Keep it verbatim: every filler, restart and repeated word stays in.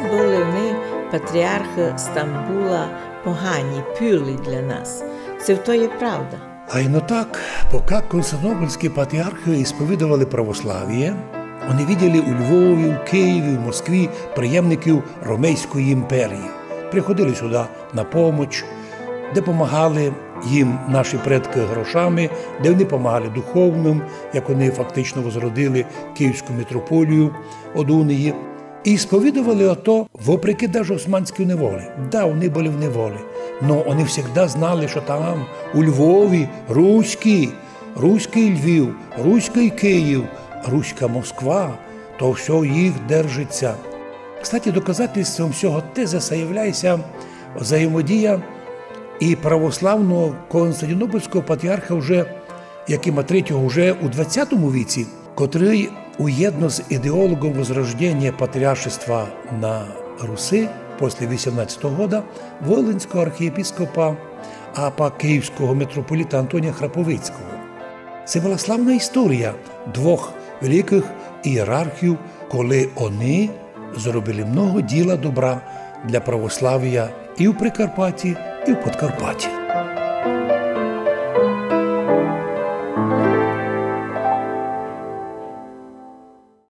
Были они, патріархы Стамбула, погані, пюлі для нас. Ци то є правда? Айно так, пока константинопольські патріархы ісповідовали православіє, они виділи у Львові, у Києві, у Москві приємників Ромейської імперії. Приходили сюды на помоч, де помагали їм наші предкы грошами, де они помагали духовным, як они фактично возродили Київську митрополію од унії. І сповідовали ото, вопреки даже османській неволі. Да, они были в неволі, но они всегда знали, што там, у Львові, руські, руськый Львів, руськый Київ, руська Москва, то всьо їх держить ся. Кстати, доказательством всього тезиса являє ся взаємодія і православного константинопольського патріарха вже Якима третього вже у двадцятому віці, котрый уєдно з ідеологом возрожденія патріаршества на Руси после вісімнадцятого года, волинського архієпископа, а пак київського митрополита Антонія Храповицького. Се была славна історія двох великых ієрархів, коли они зробили много діла добра для православія і в Прикарпатті, і в Подкарпатті.